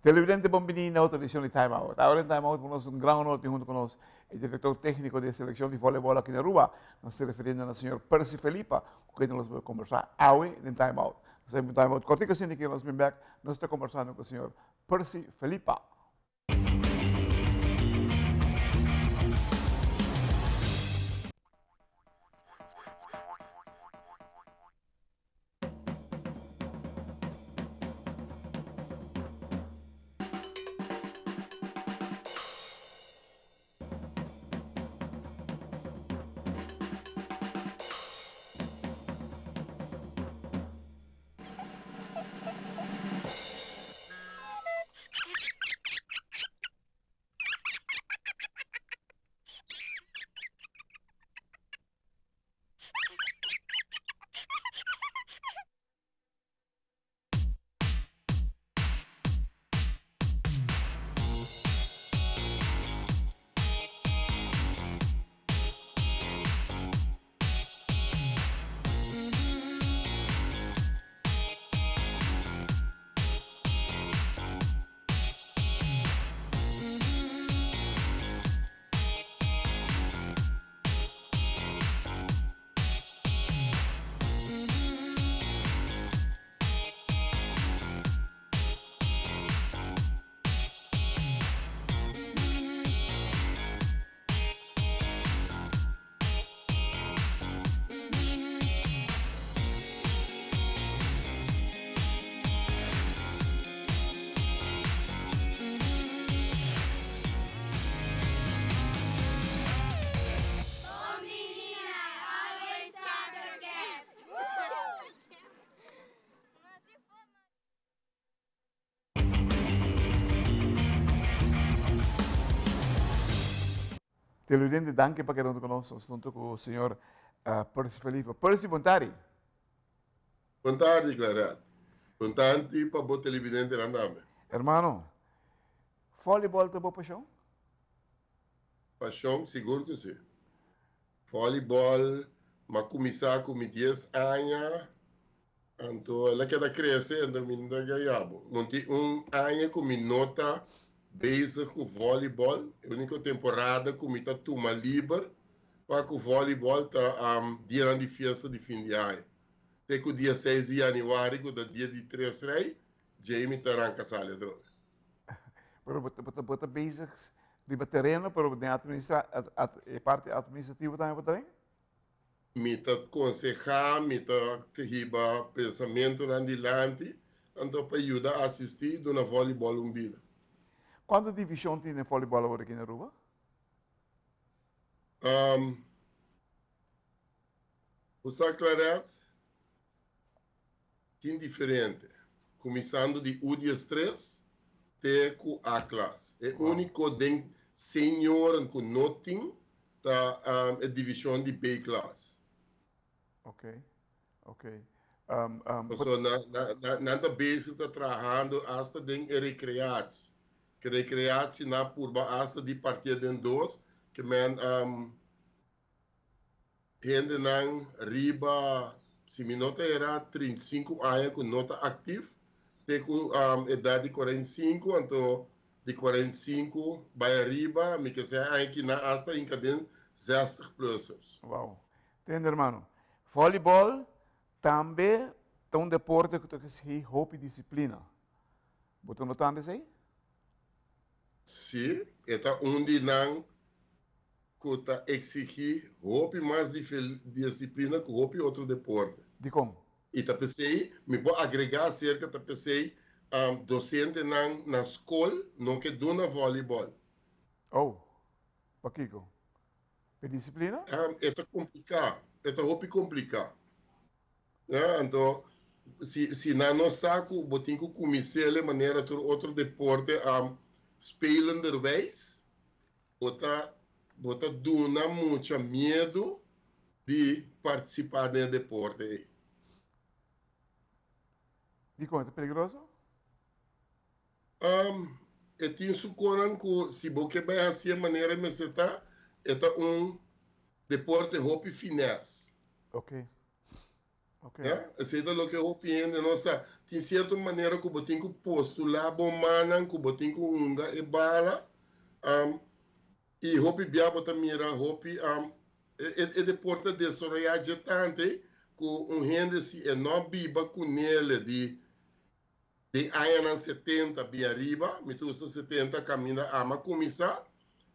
Televidente bon bini na otro edicion di Time Out. Awor den Time Out nos un gran honor tin hunto cu nos e director tecnico di e seleccion di volleyball aki na Aruba. Nos ta refiriendo na señor Percy Felipa cu kende nos por conversa awe den Time Out. Nos ta un Time Out cortico asina ki nos bin bek nos ta conversando cu señor Percy Felipa. Televidente, danki pa keda hunto ku nos. Nos hunto ku señor Percy Felipe. Percy, bon tardi. Bon tardi, Claret. Bon tardi pa bo televidentenan tambe. Hermano, volleyball ta bo pashon? Pashon, sigur ku si. Volleyball, m'a kuminsá ku mi dies aña, anto el a keda krese, anto mi no ta gaya bo. Monti un aña ku mi no ta bezig ku volleyball, e úniko temporada ku mi ta tuma liber pa ku volleyball ta dianan di fiesta di fin di aña. Te ku dia seis di yanüari ku ta dia di tres rei, djei mi ta ranka sali atrobe. Pero bo ta bezig Riba tereno, pero den administra, e parti administrativo tambe bo ta den? Mi ta konsehá, mi ta hiba pensamentunan dilanti, anto pa yuda asistí i duna vòlibòl un bida. Kuantu divishon tin den vòlibòl awor aki na Aruba? Bo sa Claret, Tin diferente, kuminsando di U diestres te ku A klas. E úniko den senioren ku no tin ta e divishon di B klas. Ok, ok. Pasobra nan ta bezig ta trahando asta den e rekreatsi. Ke rekreatsi nan a purba asta di partié den dos, ke men Hendenan riba, si mi no ta era, 35 aña ku no ta aktif, te ku edat di 45, anto di 45 bai ariba, mi ke sè aña ki nan asta hinka den zestig plussers. Wow. Tende hermano, volleyball tambe ta un deporte ku ta exigí hopi disiplina. Bo ta notando esei? Sí, e ta un di nan ku ta eksigí hopi mas disiplina ku hopi otro deporte. Dikon? I ta p'esei, mi por agregá aserka, ta p'esei dosentenan na skol no ke duna vòlibòl. Oh, pakiko? P'e disiplina? E ta kompliká, e ta hopi kompliká. Ya, anto si si nan no sa ku bo tin ku kumins'é manera tur otro deporte spelenderwijs, bo ta bo ta duna mucha miedu di partisipá den e deporte ei. Dikon e ta peligroso? E tin su konan ku si bo ke bai hasié manera e mester ta, e ta un deporte hopi finès. Ok. Ja? Esei ta loke hopi hende no sa. Tin sierto manera ku bo tin ku postulá bo mannan, ku bo tin ku hunga e bala. I hopi bia bo ta mira hopi e deporte a desaroyá dje tante ku un hende si e no biba ku nele di den añanan 70 bin ariba, mi ta usa 70 kaminda ama kuminsá,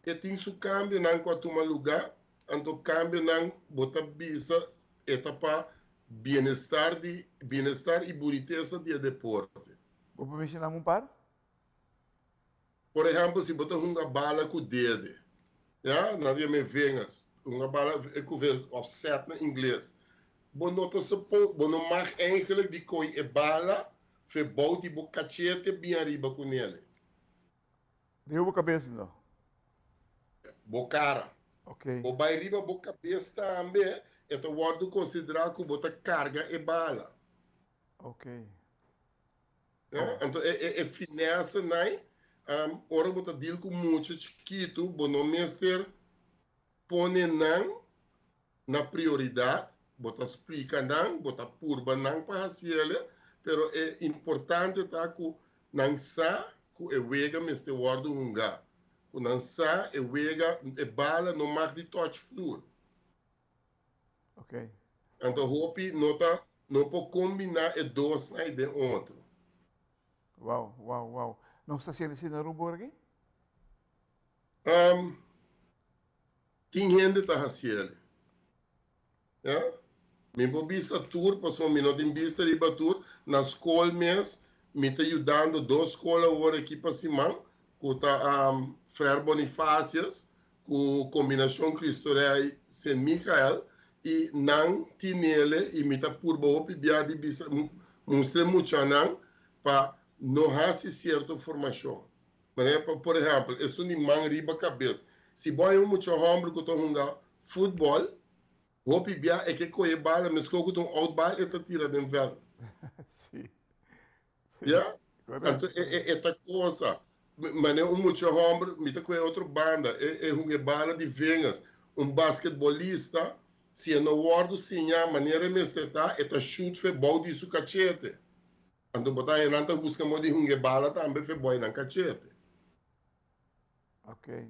e tin su kambionan ku a tuma lugá, anto kambionan bo ta bisa e ta pa bienestar di bienestar i bunitesa di e deporte. Bo por menshoná un par? Por ehèmpel, si bo ta hunga bala ku dede, ya, nan ta yama e vingers, hunga bala ku vingers òf set na ingles, bo no ta supo, bo no mag eigenlijk di koi e bala fe bou di bo kachete bin ariba ku nele. Riba bo kabes no? Bo kara. Ok. Bo bai riba bo kabes tambe, e ta wòrdu konsiderá ku bo ta karga e bala. Ok. Ja, anto e e e finesse nai, ora bo ta deal ku mucha chikitu, bo no mester pone nan na prioridat, bo ta splika nan, bo ta purba nan pa hasiele, pero e importante ta ku nan sa ku e wega mester wòrdu hungá, ku nan sa e wega, e bala no mag di touch vloer. Ok. Anto hopi no ta no por kombiná e dosnan ei den otro. Wow, wow, wow. Nos ta haciendo asina na Aruba ora aki? Tin hende ta haciele. Ya. Mi por bisa tur pasobra mi no tin bista riba tur. Na skol mes mi ta yudando dos skol awor aki pa siman ku ta Frère Bonifacius ku Kombinashon Cristo Rey Sint Michael i nan tinele i mi ta purba hopi bia di bisa mustra e muchanan pa no hasi sierto formashon. Manera pa por ehèmpel esun di man riba kabes. Si bo haña un mucha hòmber ku ta hunga futbòl hopi bia e ke kohe bala meskos ku ta un out bal e ta tira den vèlt. Sí. Ya? Anto e e e ta cosa. Manera un mucha homber, mi ta coge otro banda, e e hunga e bala di vingers. Un basketbolista, si e no wordo siña manera e mester ta, e ta shoot fe bou di su cachete. Anto bo ta haña nan ta busca modo di hunga e bala tambe fe bou nan cachete.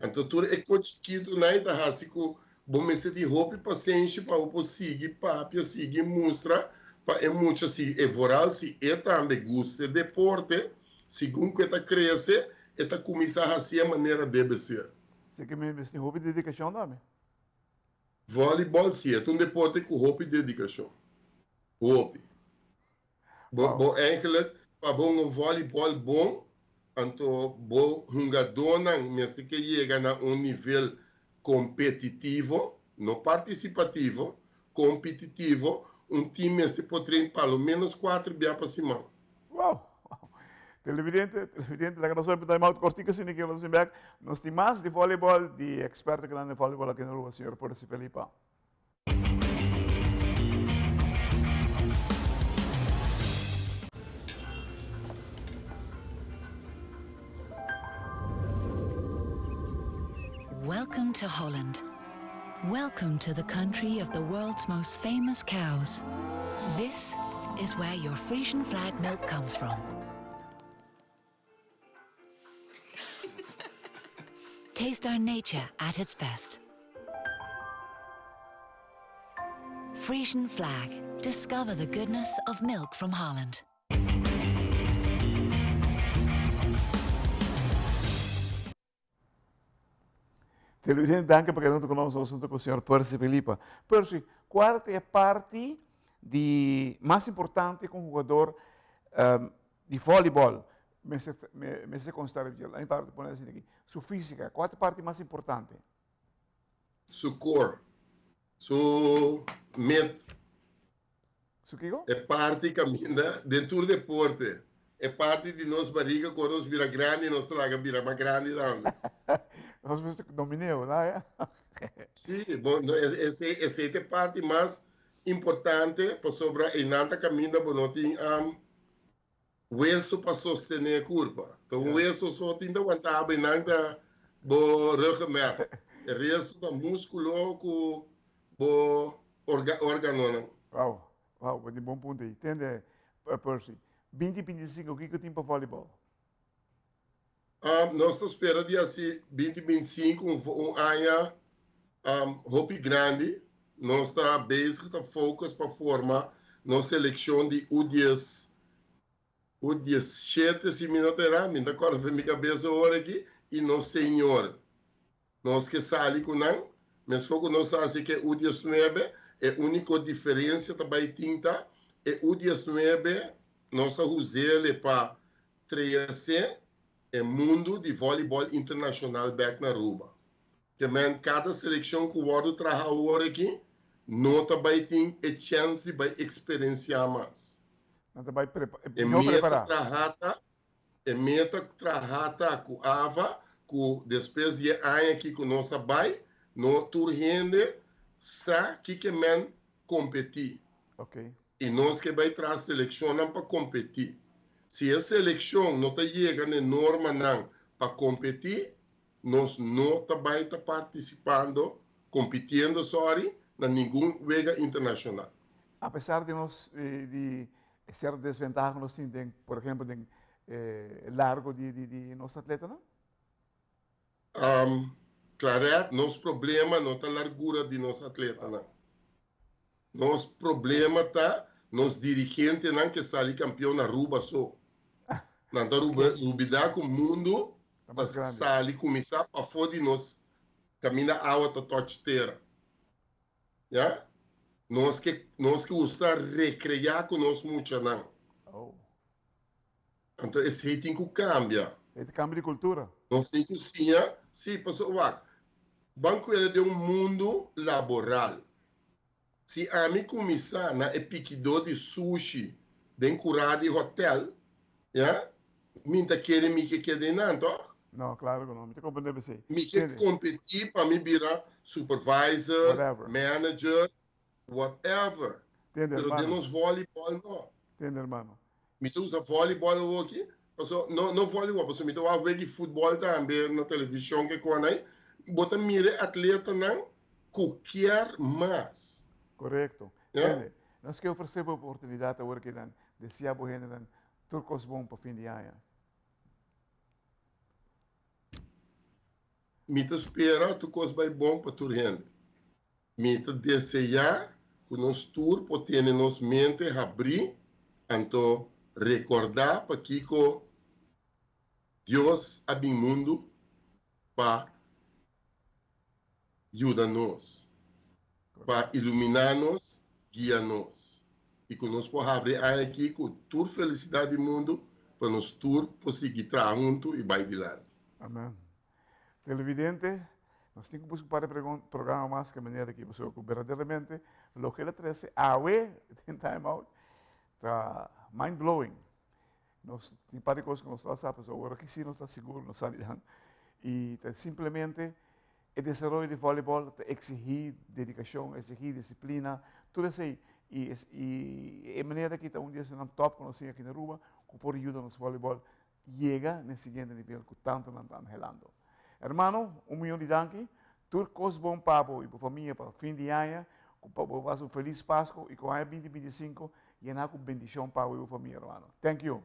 Anto tur e kos chikitunan ei ta hasi ku bo mester tin hopi pasenshi pa bo por sigui papia, sigui mustra pa e mucha si e vooral si e tambe gusta e deporte, segun ku e ta krese e ta kuminsá hasi e manera debe ser. Si ke mester tin hopi dedikashon tambe. Volleyball si e ta un deporte ku hopi dedikashon. Hopi. Bo bo eigenlijk pa bo hunga volleyball bon, anto bo hungadónan mester ke yega na un nivel kompetitivo, no partisipativo, kompetitivo, un team mester por train pa lo menos kuater bia pa siman. Wow! Televidente, televidente, laga nos opi time out kortiko asina ke nos bin bek. Nos tin mas di volleyball di eksperto kinan den volleyball aki na Aruba, señor Percy Felipa. Welcome to Holland. Welcome to the country of the world's most famous cows. This is where your Frisian flag milk comes from. Taste our nature at its best. Frisian flag. Discover the goodness of milk from Holland. Televidente, danki pa keda huntu ku nos nos huntu ku señor Percy Felipa. Percy, kual ta e parti di mas importante ku un hugador di volleyball mester mester consta riba dje? Laat mi parti pone asina aki. Su física, kual ta e parti mas importante? Su core, su met. Su kiko? E parti kaminda den tur deporte. E parti di nos bariga ku ora nos bira grandi nos ta laga bira mas grandi tambe. Nos mester domin'é, no ya? Sí, bo no esei esei ta e parti mas importante pasobra einan ta kaminda bo no tin weso pa sostené e kurpa. Ta un weso so tin ta wantá bo einan ta bo ruggenmerg. E resto ta múskulo ku bo organonan. Wow. Wow, bo tin bon punto ei. Tende, Percy, 2025 kiko tin pa volleyball? Nos ta spera di hasi 2025 un aña hopi grandi. Nos ta bezig ta focus pa forma nos seleccion di U10, U17 si mi no ta era, mi no ta corda for mi cabeza awor aki, y nos senioren. Nos ke sali ku nan, meskos ku nos hasi ku e U19, e úniko diferensia ta bai tin ta, e U19 nos a huz'ele pa trese e mundu di vòlibòl internashonal bèk na Aruba. Ke men kada selekshon ku wòrdu traha awor aki no ta bai tin e chèns di bai eksperensiá mas. Nan ta bai E mihó meta prepará. traha ta E meta traha ta ku ava ku despues di e aña aki ku nos a bai, no tur hende sa kiko men kompetí. I nos ke bai traha selekshonnan pa kompetí. Si e selekshon no ta yega na e normanan pa kompetí, nos no ta bai ta partisipando, kompitiendo sorry, na ningun wega internashonal. Apesar di nos di E sierto desventaha ku nos tin den, por ehempel, den e largo di di nos atletanan? Claret, nos problema no ta largura di nos atletanan. Nos problema ta nos dirigentenan ke sali kampeon na Aruba so. Nan ta rubida ku mundu ta sali kuminsá pafó di nos kaminda awa ta touch tera. Ya? Nos ke nos ke gusta recrea cu nos muchanan. Oh. Anto esey tin cu cambia. E ta cambio di cultura. Nos tin cu siña, si, pasobra wak, ban cuida den un mundo laboral. Si ami cuminsa na e pikido di sushi den cura di hotel, ya, mi ta kere mi ke keda einan, toch? No, claro cu no. Mi ta comprende p'esey. Mi ke competi pa mi bira supervisor, Whatever. manager, whatever. Tende, Pero den hermano. nos volleyball no. Tende, hermano. Mi ta usa volleyball awoki, paso no no volleyball, paso mi ta wak wega di futbol tambe na television ke kon ai. Bo ta mira e atletanan ku kier mas. Correcto. Ya? Tende, nos ke ofrece bo oportunidad awor ki nan desea bo hendenan tur kos bon pa fin di aña. Mi ta spera tur kos bai bon pa tur hende. Mi ta deseá ku nos tur por tene nos mente habrí anto rekordá pakiko Dios a bin mundu pa yuda nos, pa iluminá nos, guia nos. I ku nos por habri e aña akí ku tur felisidat di mundu pa nos tur por sigui traha huntu i bai dilanti. Amen. Televidente, nos tin ku buska un par di programa mas ku e manera akí, pasobra ku berdaderamente loke el a trese awe den Time Out ta mind blowing. Nos tin par di kos ku nos ta sa, pasobra ora ki si nos ta sigur nos sa di nan. I ta simplemente e desaroyo di volleyball ta eksigí dedikashon, eksigí disiplina, tur esei. I i e manera aki ta un di esunnan tòp ku nos tin aki na Aruba ku por yuda nos volleyball yega na e siguiente nivel ku tantu nan ta anhelando. Hermano, un miyon di danki. Tur kos bon pa bo i bo famia pa fin di aña. Ku bo pasa un felis Pasko i ku aña 2025 yena ku bendishon pa bo i bo famia, hermano. Thank you.